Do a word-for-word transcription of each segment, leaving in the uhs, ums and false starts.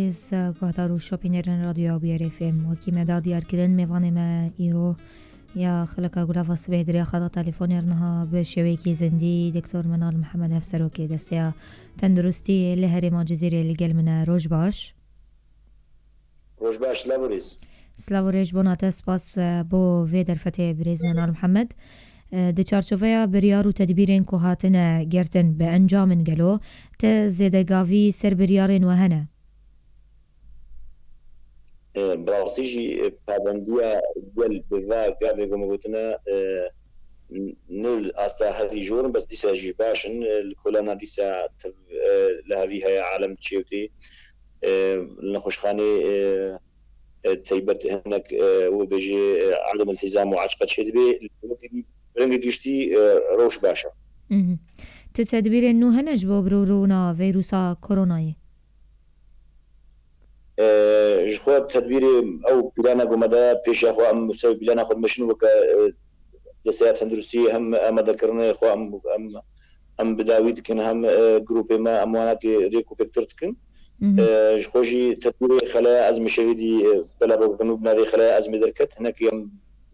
Ez guhdar û şopînerên Radyoya Bûyerê F M, wekî me da diyar kirin, mêvanê me îro ya xeleka Gulava Sibê di rêya xeta telefonê re niha bi şêweyekî zindî Doktor Menal Mihemed, Hevserokê Desteya Tenduristî li herêma Cizîrê li gel min e. Roj baş. Roj baş, silav û rêz. Silav û rêz, bona te spas, e, bo vê derfetê birêz Menal Mihemed. E, di çarçoveya biryar û tedbîrên ku hatine girtin bi encam in gelo, te zêdegavî ser biryarên we hene? E, bi rastî jî, e, pabendiya gel bi va gavê ku me gotine, e, n-, ne li asta herî jor in, bes dîsa jî baş in. E, li kolana dîsa tev, e, li hevî heye, alem çêwtî. E, li nexweşxanê, e, e, teybet hinek, e, wê bêjê, e, edem iltizam û aciqe çêdibe. Li wekî dî bi rengê giştî, e, rewş baş e. Mhm. Ti tedbîrên nû hene ji bo birûrûna vîrusa koronayê? E, ji xwe tedbîrê ew plana ku me de pêşiya xwe em ser plana xwe dimeşin weke, e, desteya tenduristiyê hem amadekirinê xwe em, em, em bi dawî dikin, hem, e, grûpê me em wanakê rêk û pêktir dikin. Mhm. E, ji xwe jî tedbîrê xeleya ezmê şevîdî, e, bela bo kirin û bi navê xeleya ezmê derket. Hinekî em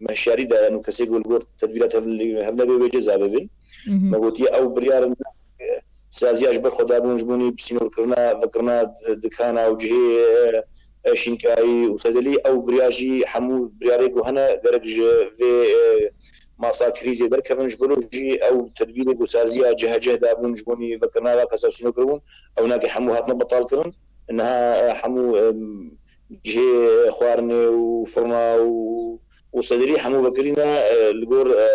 me hişyarî daye û kesê ku li gor tedbîra tev-, hev nebe wê ceza bibin. Mhm. Me gotiye ew biryar in, e, saziya ji ber xwe dabûn ji bo nî bi sînorkirina, vekirina d-, dikana û cihê, e, e, şînkayî û sedelî, ew biryar jî hemû biryarê ku hene gerek ji vê, e, masa krîzê derkevin, ji bo jî ew tedbîrê ku saziya cih cih dabûn ji bo nî vekirina va kesa sînor kiribûn, ew nake hemû hatine betal kirin. Niha, e, hemû, e, cihê xwarinê û firna û, û sedirî hemû vekirîne, e, li gor, e,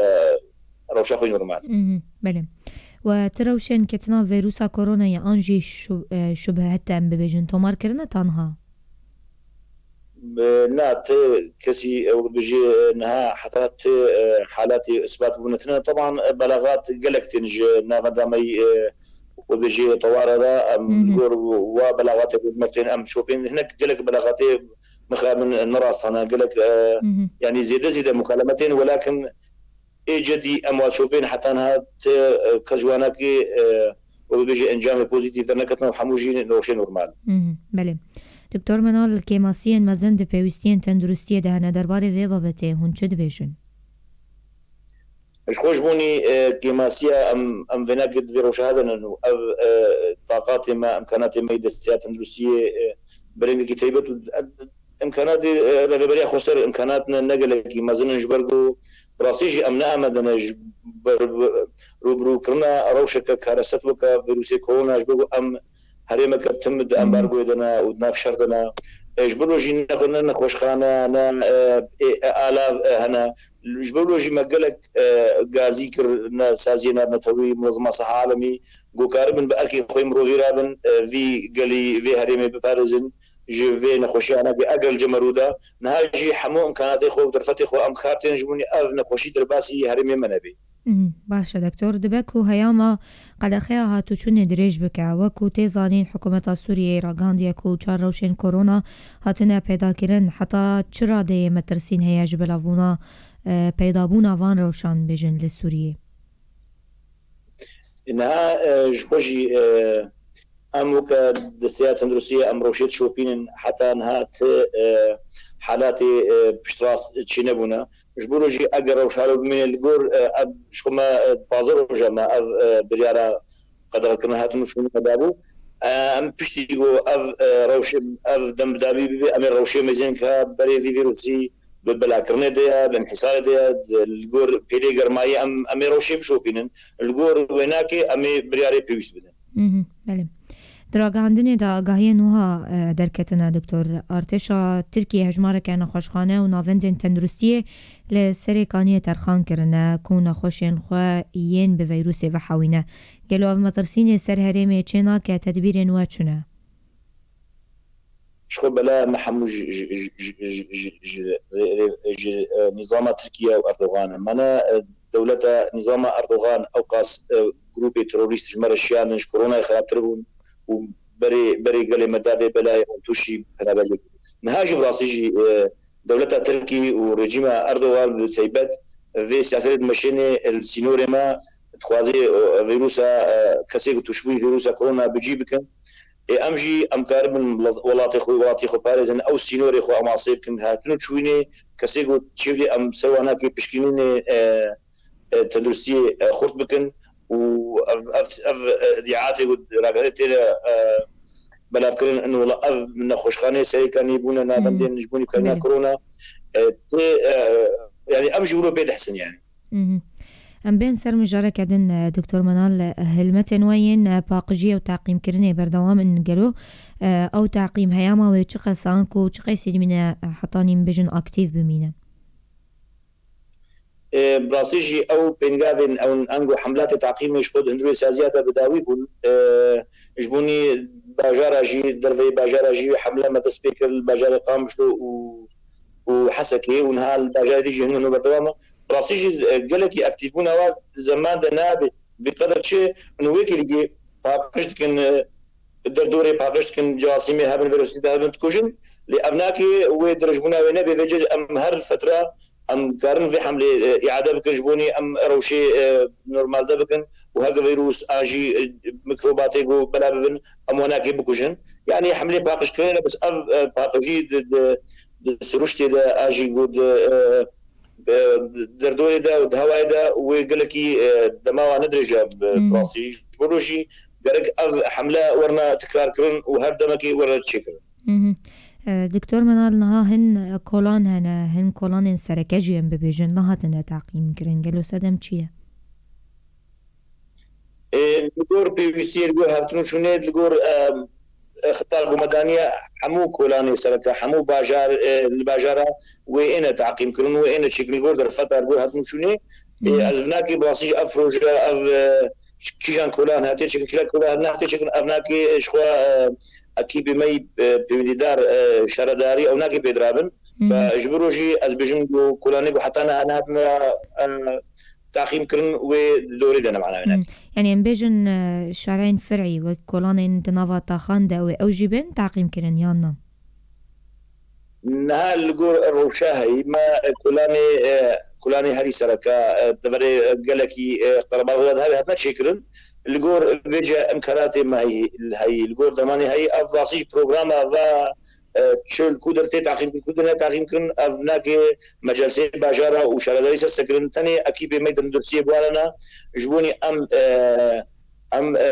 rewşa xwe normal. Mhm, belê. We ti rewşên ketina vîrusa koronayê an jî şu-, e, şubhet em bibêjin tomar kirine ta niha? E, na, ti kesî, e, wek dibêjî, e, niha heta ti, e, halatê isbat bûne tine. Teban, e, belaxat gelek tên ji navenda me yî, e, wek dibêjî teware de, em Mhm. li gor wa belaxatê ku me tên em şopên hinek gelek belaxatê mixabin ne rast hene, gelek, e, Mhm. yanî zêde zêde mukalemetên, welakin ê cedî em wa çopên heta niha ti, e, kes ji wanakê, e, wek dibêje encamê pozîtîf derneketine û hemû jî rewşê normal. Mhm, belê. Doktor Menal, kêmasiyên mezin di pêwîstiyên tenduristiyê de hene. Derbarê vê babetê hûn çi dibêjin? Ji xwe ji bo nî, e, kêmasiya em, em vênakê di vê rewşa hedinin û ev, e, taqatê me, imkanatê me yê desteya tenduristiyê, e, bi rengekî taybet û, e, imkanatê, e, rêveberiya xweser imkanat ne, ne gelekî mezin in, ji ber ku bi rastî jî em ne amade ne ji ber, rûbirûkirina rewşeke kareset weke vîrusê korona, ji ber ku em herêmeke tim di Mhm. ambargoyê de ne û di nav şer de ne. E, ji ber wê jî ne, ne nexweşxane, ne, e, e, e, alav, e, hene. Ji ber wê jî me gelek, e, gazî kir, ne saziyê navnetewî, Munezema Siha Alemî, ku karibin bi erkê xwe mirovî rabin, e, vî gelî, vê herêmê biparêzin ji vê nexweşiya nake. Eger li cem me rû da, niha jî hemû imkanatê xwe û derfetê xwe em kar tên ji bo nî ev nexweşî derbasî herêmê me nebe. Mhm, baş e, doktor. Dibe ku heyama qedexeya hatûçûnê dirêj bike. Wek ku tê zanîn, hikûmeta Sûriyeyê ragihandiye ku çar rewşên korona hatine peydakirin. Heta çi radeyê metirsîn heye ji belavbûna, e, peydabûna van rewşan, bêjin, li Sûriyê? Niha, e, ji xwe jî, e, em weke desteya tenduristiyê em rewşê dişopînin, heta niha ti, e, halatê, e, piştrast çênebûne. Ji bo jî eger rewşa li bimîne li gor, e, ev ji xwe me, e, pazdeh roja me ev, e, biryara qedexekirina hatin û şûnê me dabû. E, em piştî ku ev, e, rewş, ev dem bi dawî bibe, em ê rewşê mêzên ka berê vî vîrusî bi belakirinê de ye, bi înhîsarê de ye, di, li gor pêlê germayî em, em ê rewşê bişopînin. Li gor wênakê em ê biryarê pêwîst bidin. Mhm, belê. Di ragihandinê de agahiyên wiha, e, derketine, doktor. Artêşa Tirkiyê hejmareke nexweşxane û navendên tenduristiyê li Serê Kaniyê terxan kirine ku nexweşên xwe yên bi vîrusê vehewîne. Gelo ev metirsînê ser herêmê çê nake, tedbîrên we çi ne? Ji xwe bela me hemû ji, ji, ji, ji, ji, ji, ji, ji, ji, e, nîzama Tirkiye û Erdogan e. Me ne, e, dewleta nîzama Erdogan ewqas, e, grûpê terorîst ji me re şiyanin, ji koronayê xerabtir bûn û berê, berê gelê me da vê belayê û tûşî penaberê bûn. Niha jî bi rastî jî, e, dewleta Tirkî û rejîma Erdogan bi taybet vê siyasetê dimeşênê li sînorê me dixwaze, e, vîrusa, e, kesê ku tûşbûyî vîrusa korona bi cî bikin. Ê em jî em karibin welatê xwe, welatê xwe parêzin, ew sînorê xwe emasê bikin, hatin û çûyînê kesê ku çêbî em ser wan nakê pişkinînê, e, e, tenduristiyê, e, xurt bikin û ev, ev, ev, e, îdiatê ku ragihandê têne, e, belavkirin, in wela ev nexweşxaneyê serê kanî bûne navendên ji bo nîvkarîna korona, e, tê, e, yani em ji wilo pê dihsin yani. Mhm. Em bên ser mijareke din, e, Doktor Menal, e, hilmetên we yên, e, paqijiyê û teqîmkirinê berdewam in gelo, e, ew teqîm heyama wê çiqas anku çiqas dimîne, e, hetanî em bêjin aktîf bimîne? E, bi rastî jî ew pêngavên ew ango hemlatê teqîmê ji xwe di hundirê saziya de bi dawî bûn. E, ji bo nî bajara jî, derveyê bajara jî hemle me dest pê kir li bajarê Qamişlo û, û Hesekê û niha li bajarê dî jî hûn berdewam e. Bi rastî jî, e, gelekî aktîfbûna wa di zeman de nabe bi qeder çi hûn wê kêligî paqij dikin, e, derdorê paqij dikin, casimê hebin, vîrusî de hebin dikujin. Lê ev nake wê dirêjbûna wê nebe, vêce em her fetra em karin vê hemlê, e, îade bikin, ji bo nî em rewşê, e, normalde bikin û heke vîrus an jî, e, mikrobatê ku bela bibin, em wan nakê bikujin. Yani hemlê paqijkirinê ne, bes ev, e, paqijî di, di, di siruştê de an jî ku di, e, e, derdorê de û di hewayê de wê gelekî, e, dema wa ne dirêj e, bi Hmm. rastî. Ji bo rojî gerek ev hemle werna tikrarkirin û her demekê were çêkirin. Mhm. E, Doktor Menal, niha hin kolan hene, hin kolanên sereke jî em bibêjin, nehatine teqîmkirin. Gelo sedem çi ye? E, li gor pêwîstiyê, li gor hevtin û çûnê, li gor, e, e, xita ku me daniye hemû kolanê sereke, hemû bajar, e, li bajara wê êne teqîmkirin, wê êne çêkirin, li gor derfeta, li gor hevtin û çûnê. E, Hmm. ez vinakê bi rastî ev proje, ev, e, kîjan kolan hatiye çêkirin, kîjan kolan nehatiye çêkirin, ev nakê ji xwe, e, ekîbê me yî, e, pêwendîdar, e, şaredarî ew nakê pêdirabin. Hı hı. Fe ji bo rojî ez bêjim ku kolanê ku heta niha nehatine, e, teqîm kirin wê di dorê de ne mana Hı. wêne. Yani em bêjin, e, şareyên fer'î wek kolanên di nava taxan de wê ew jî bên teqîm kirin yan na? Niha li gor rewşa heyî me, e, kolanê, e, kolanê herî sereke, e, deverê, e, gelekî, e, qerebalxiya de hevê hatine çêkirin. Li gor vêce imkanatê me heyî, heyî, li gor dermanê heyî, ev rastî ji programa va, e, çi li ku der tê teqîm kirin, ku der ne teqîm kirin, ev nake me celseyê bajara û şaredarî ser sekirin. Tenê ekîpê me tenduristiyê biwarana, ji bo nî em, e, em, e,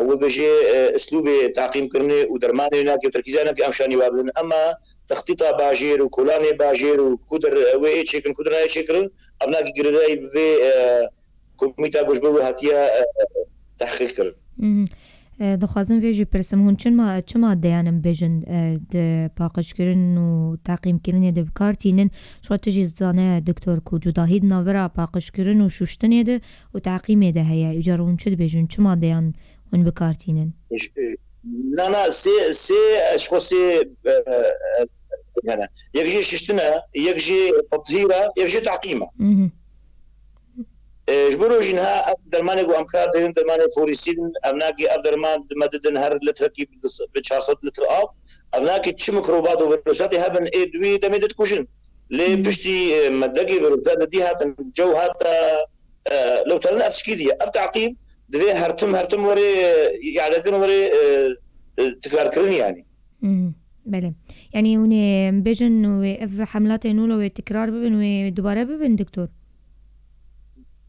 wê bêjê, e, îslûbê teqîmkirinê û dermanê nake û terkîza nake em şanî wa bidin. Ema textîta bajêr û kolanê bajêr û ku der wê ê çêkin, ku der nayê çêkirin, ev nake girêdayî vê, e, komîta ku ji bo wê hatiye, e, tehqîq kirin. Mhm. E, dixwazim vê jî pirsim, hûn çima, çi madeyan em bêjin, e, di paqijkirin û teqîmkirinê de bi kar tînin? Ji xwe tu jî dizane, doktor, ku cudahî di navbera paqijkirin û şuştinê de û teqîmê de heye. Îcar hûn çi dibêjin? Çi madeyan hûn bi kar tînin? Ş-, e, na, na, sê, sê, ji xwe sê, e, e, hene. Yek jê şiştin e, yek jê tethîr e, yek jê teqîm e. Mhm. E, ji bo rojî niha ev dermanê ku em kar dêrin, dermanê forîsî din, ev nake ev derman di me didin her litrekî bi du sed, bi çar sed litre av. Ev nake çi mikrobat û vîrusatê hebin ê di wî demê de dikujin. Lê Hmm. piştî, e, me degê vîrusa di dî hatin, cew hata, e, lewtelin ev tişkî diye. Ev teqîm divê her tim, her tim were, e, îadekirin were, e, e, tikrarkirin yani. Hmm, belê. Yani hûn ê bêjin wê ev hemlatên nû wê tikrar bibin, wê dubare bibin, doktor?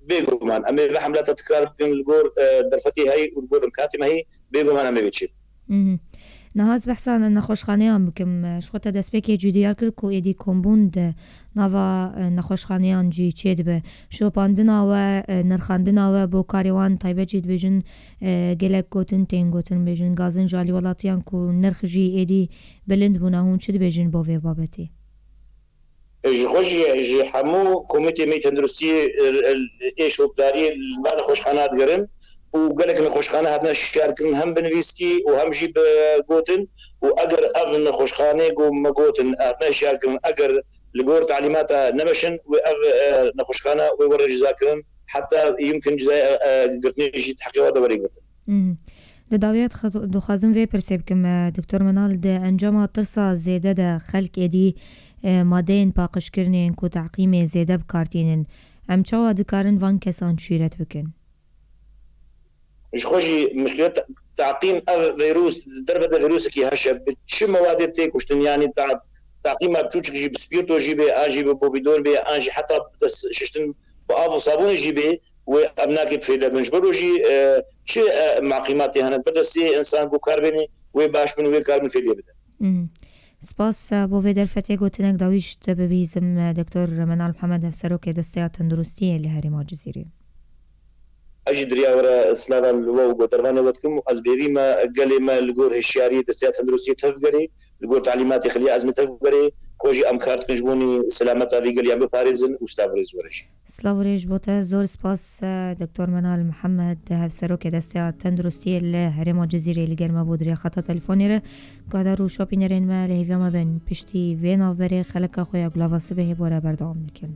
Bêguman. Em ê vê hemlata tikrar bikin li gor, e, derfetê heyî û li gor imkanatê me heyî. Bêguman em ê vê çê bikin. Mhm. Niha ez behsa ne-, nexweşxaneyan bikim. Ji xwe te destpêkê jî diyar kir ku êdî kombûn di nava, e, nexweşxaneyan jî çêdibe. Şopandina we, e, nirxandina we bo karê wan taybet jî dibêjin, e, gelek gotin tên gotin, bêjin gazin ji alî welatiyan ku nirx jî êdî bilind bûne, hûn çi dibêjin bo vê babetê? Ji xwe jî, ji hemû komîtê me tenduristiyê, e, e, ê şopdariyê li van nexweşxana digerin û gelek nexweşxane hatine şiyarkirin, hem bi nivîskî û hem jî bi gotin. Û eger ev nexweşxanê ku me gotin hatine şiyarkirin, eger li gor talîmata nemeşin, wê ev, e, nexweşxane wê were ceza kirin, heta yimkin cezayê, e, e, girtinê jî di heqê wan de were girtin. Mhm. Di dawiya dixwazim vê pirsê bikim, e, Doktor Menal, di encama tirsa zêde de xelk êdî, e, madeyên paqijkirinê yên ku teqîmê zêde bi kar tînin. Em çawa dikarin van kesan şîret bikin? Ji xwe jî mişkilet Taqîm ev vîrus, derve de vîrusekî heş e, bi çi mewadê tê kuştin, yanî ta-, taqîma biçûçik jî bi spîrto jî bê, an jî bi bovidon bê, an jî heta bi dest şiştin bi av û sabûnê jî bê, wê ev nake bi fêde bin. Ji ber wê jî, e, çi, e, maqîmatê hene, bi destê însan ku kar bênê, wê baş bin, wê kar bin fêdê bidin. Hmm. Spas, e, bo vê derfetê gotinek dawî ji te bibîzim, e, Doktor Menal Mihemed, Hevserokê Desteya Tenduristiyê li Herêma Cizîrê. Ez jî diriya we re slava li we û godervanê we dikim û ez bi hêvî me gelê me li gor hişyariyê Desteya Tenduristiyê tevgerê, li gor talîmatê Xiliya Ezmê tevgerê, ku jî em kar dikin ji bonî selameta vî geliyan biparêzin û silav û rêz we re jî. Silav û rêz bo te, zor spas, e, Doktor Menal Mihemed, Hevserokê Desteya Tenduristiyê li Herêma Cizîrê li gel me bû diriya xeta telefonê re. Guhdar û şopînerên me, li hêviya me bin piştî vê navberê xeleka xwe ya Gulava Sibehê bo re berdewam dikin.